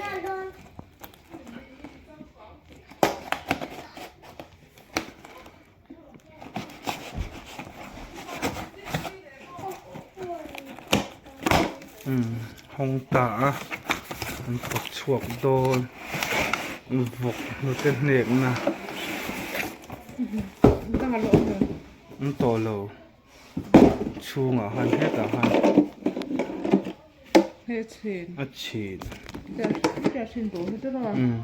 Umm hawng ta a an pawt chhuak dawn vawk hnute hnek na an tawh lo chhungah khan hetah khan a chhin umm.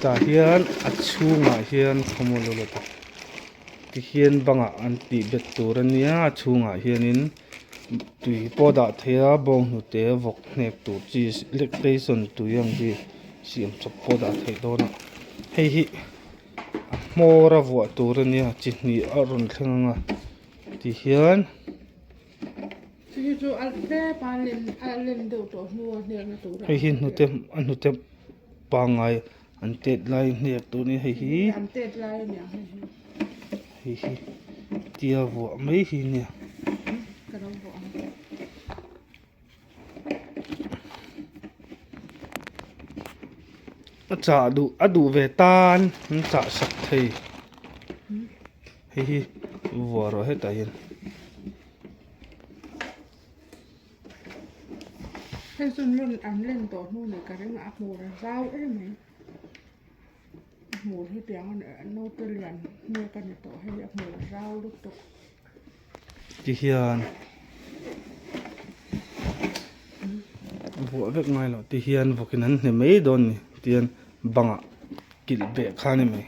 Tah hian a chhungah hian khawmaw lo la ta tihian bangah an tih bet tur a nia a chhungah hianin tui pawh dah thei a bawnghnute vawk hnek tur chi lactation tui ang hi siam chawp pawh dah theih dawn a hei hi a hmawr a vuah tur a nia chi hnih a rawn thleng ang a tihian. Hei hi hnute a hnute pangngai an tet lai hnek tur a ni hei hi hei hi tia vuah mai hi a nia. A chah duh a duh ve tan an chah sak thei hei hi vuah rawh hetah hian. Hei chu lun an len tawh hnu nih ka ring a a hmur a zau em mai a hmur hi tiang a naute lian hnek a ni tawh hei a hmur a zau lutuk. Ti hian vuah vek ngai loh ti hian vawkin an hne mai dawn ni tihian bangah kilh beh kha a ni mai.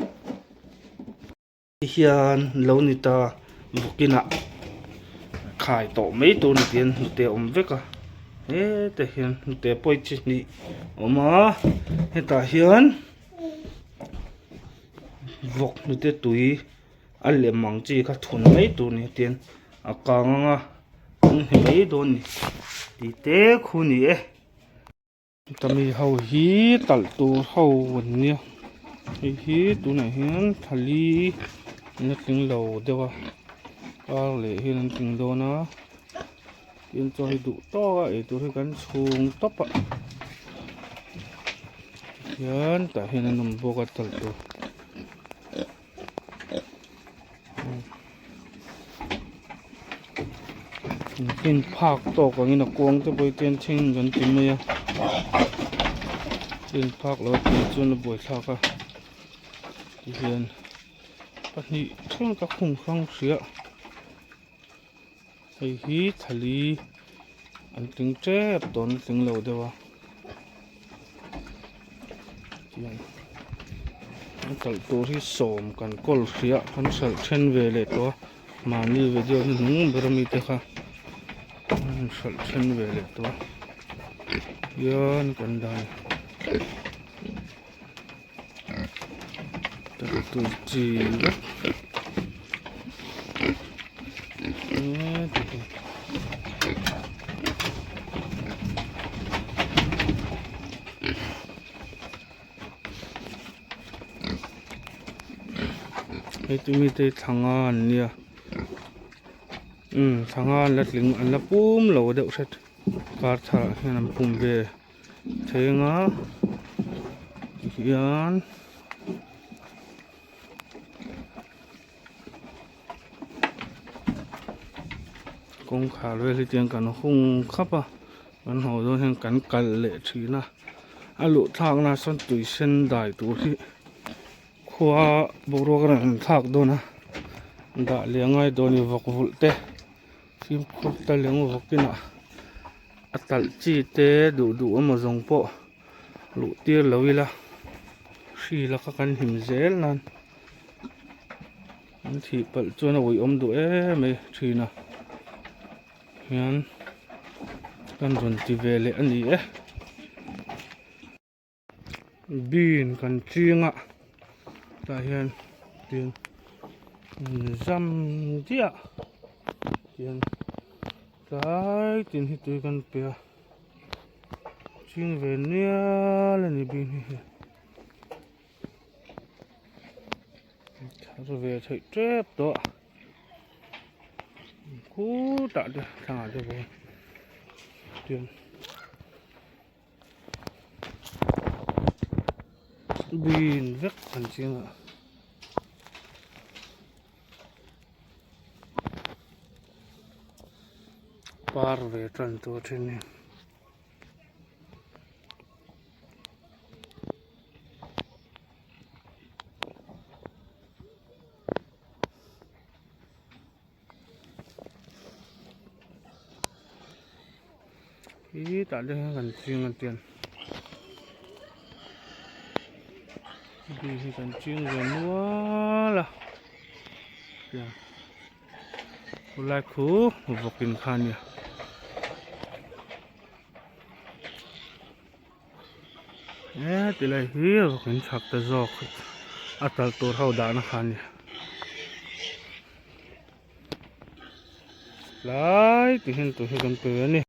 Ti hian lo ni ta vawkinah khai tawh mai tur ni tihian hnute a awm vek a hetah hian hnute pawi chi hnih a awm a hetah hian vawk hnute tui. A lem ang chi kha thun mai tur ni hetiang a kang anga an hmu mai dawn ni tih te khu ni e. Tami ho hi talh tur ho an nia hei hi tunah hian thali an la tling lo deuh a kar leh hian an tling dawn a tin chaw hi duh tawk a eitur hi kan chhung tawp a tihian tah hian an awm bawk a talh tur. Hnim phak tawk angin a kuang te pawh hi tian thing kan ti mai a tin phak lo tih chuan a buaithlak a tihian pahnih thleng ka khung hrang hria hei hi thali an tling tep dawn a tling lo deuh a tiang a kalh tur hi sawm kan kawl hria kan hralh then ve leh tawh a mahni video hnuhnung ber ami te kha an hralh then ve leh tawh a tihian kan dah a ni talh tur chi vek. Hei chu mite thla nga an nia umm thla nga an la tling an la pum lo deuh hret kar thar ah hian an pum ve thei anga tihian. Kawngkhar vel hi tiang kan hung khap a kan haw dawn hian kan kalh leh thin a a luh thlak na sawn tui sen dai tur hi khua boruak a rawn thlak dawn a dah leh a ngai dawn a ni vawk vulh te fimkhur ta leh ang vawk inah a talh chi te duh duh emaw zawng pawh luh tir lo ila hri laka kan him zel nan. An thih palh chuan a uiawm duh em mai thin a hian kan rawn ti ve leh a ni e bean kan ching a tah hian tin zam diah tian tlai tin hi tui kan pe a ching ve nial a ni bean hi. Thar ve theih tep tawh. Khutah te thlangah te pawh tiang bin vek an ching a. Par ve tan tur thin hi. Hi tah te hian kan ching a tiang bi hi kan ching ve nual a tiang khulai khu vawk in kha a nia. He tilai hi vawk in chhak ta zawk a tal tur ho dahna kha a ni tlai ti hian tui hi kan pe a ni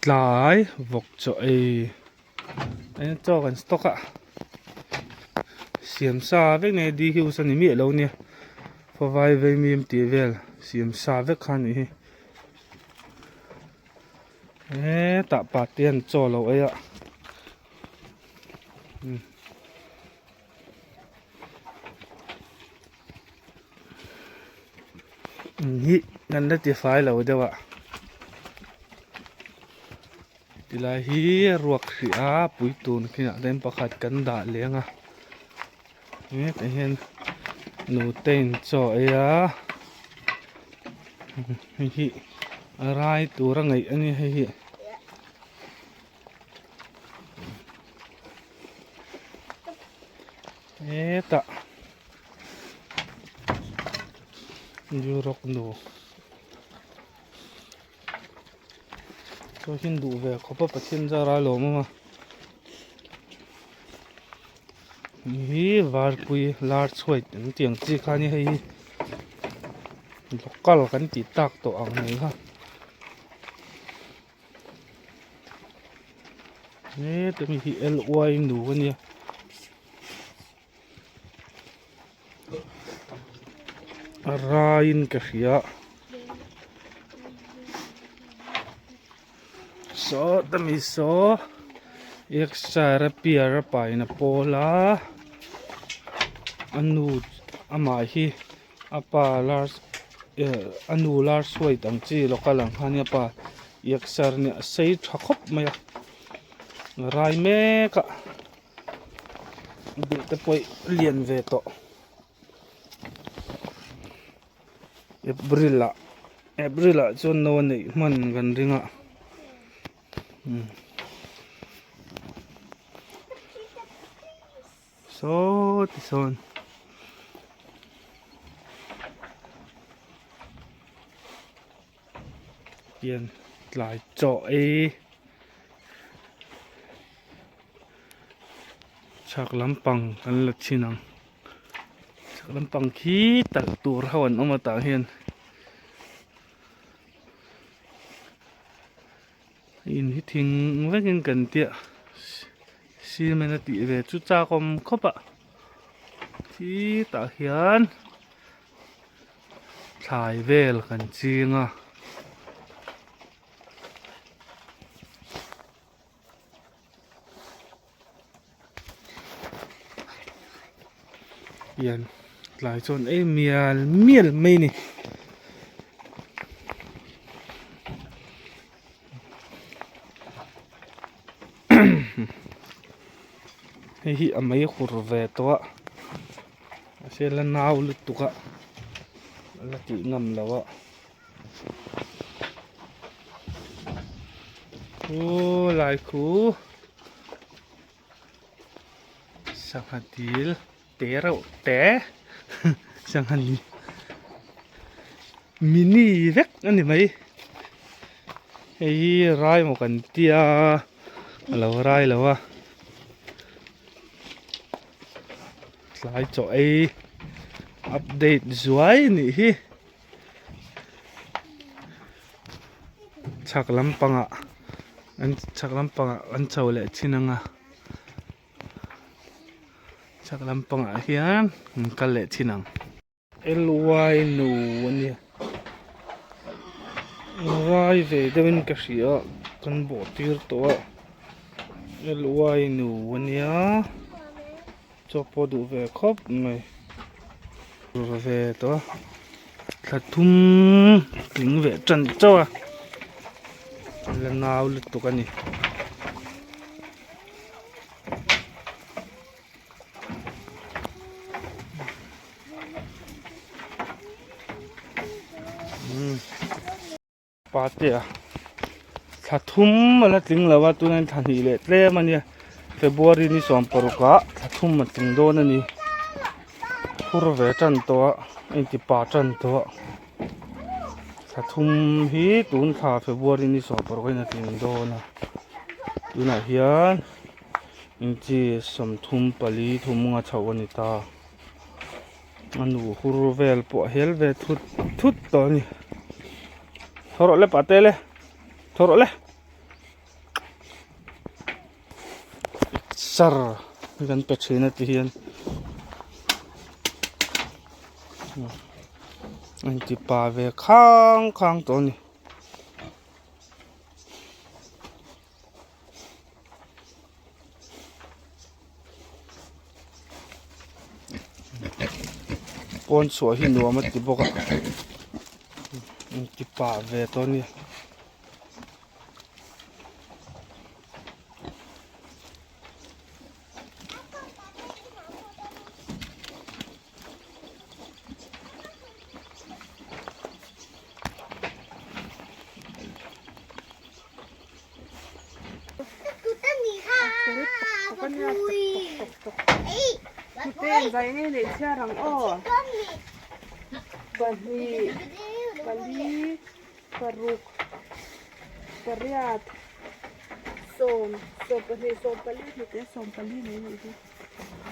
tlai vawk chaw ei eng chaw kan stock a siam sa vek nei di hi us a ni miah lo nia khawvai vaimim tih vel siam sa vek kha a nih hi. Hetah pate an chaw lo ei a hi kan la ti fai lo deuh a tilai hi ruak hrih a pui tun khinah te pakhat kan dah leng a hetah hian nute in chaw ei a hei hi a rai tur a ngaih a ni hei hi hetah Europe nu chaw hi an duh ve khawp a Pathian zar a lawm awm a. Hi varpui large white an tih ang chi kha a ni hei hi local kan tih tak tawh ang mai kha heta mi hi L Y nu a nia a raiin ka hria Saw ta mi saw Yorkshire a piar a pain a pawl a a nu amah hi a pa large eh a nu large white ang chi local ang kha ania pa Yorkshire nia a sei tha khawp mai a rai mek a duh te pawh lian ve tawh. April ah April ah chuan no a neih hman kan ring a umm saw ti sawn hian tlai chaw ei chhak lampang kan la chhin ang. Chhak lampang khi talh tur ho an awm a tah hian in hi thing vekin kan tia cement a tih ve chu chak awm khawp a khi tah hian thlai vel kan ching a. Hian tlai chuan ei mial mial mai a ni. Hei hi a mei hur ve tawh a mahse la nau lutuk a la tih ngam loh a. Aw lai khu sangha dil te reuh te sangha mini vek a ni mai hei hi rai maw kan tia a lo rai lo a tlai chaw ei update zuai a nih hi. Chhak lampangah an chhak lampangah an chho leh thin ang a chhak lampangah hian an kal leh thin ang. Ly nu a nia rai ve deuhin ka hria a kan bawh tir tawh a Ly nu a nia chaw pawh duh ve khawp mai ve tawh a thla thum tling ve tan chauh a la nau lutuk a ni. Patea thla thum a la tling lo a tunah thla hnih leh tlem a nia February ni sawm paruk ah thla thum a tling dawn a ni phur ve tan tawh a a inti pa tan tawh a thla thum hi tun thla February ni sawm paruk ah hian a tling dawn a tunah hian. Inchi 34 nga chhoh a ni ta a nu hur vel pawh a hel ve thut thut tawh a ni thaw rawh le pate le thaw rawh le sar kan pe thin a ti hian a inti pa ve khang khang tawh a ni. Pawn chhuah hi nuam a ti bawk a inti pah ve tawh a nia. Pahnih pali paruk pariat sawm sawm pahnih sawm pali hnute sawm pali mai a nih hi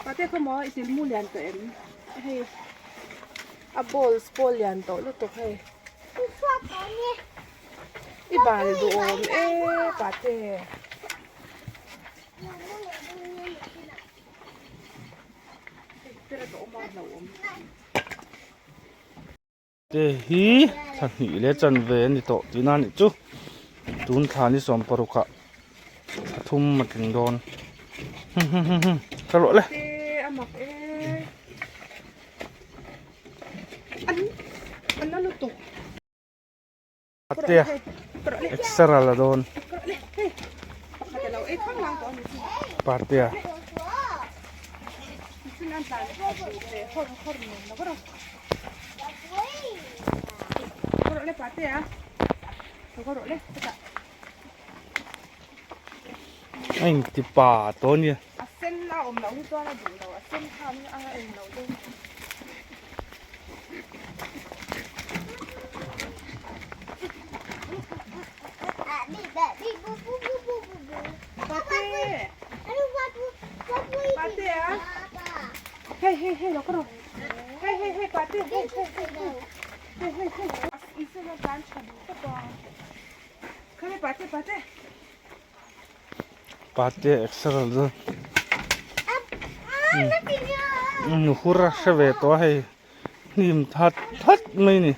pate khaw maw i tilmu lian tawh em hei a balls pawh lian tawh lutuk hei. I bal duhawm e pate. Te hi thla hnih leh chanve a ni tawh tihna a nih chu tun thla ni sawm paruk ah thla thum a tling dawn hla rawh le. Atea exer a la dawn Partea a inti pa tawh a nia. Pate exer a la dawn nu hur a hre ve tawh a hei hnim that that mai a ni.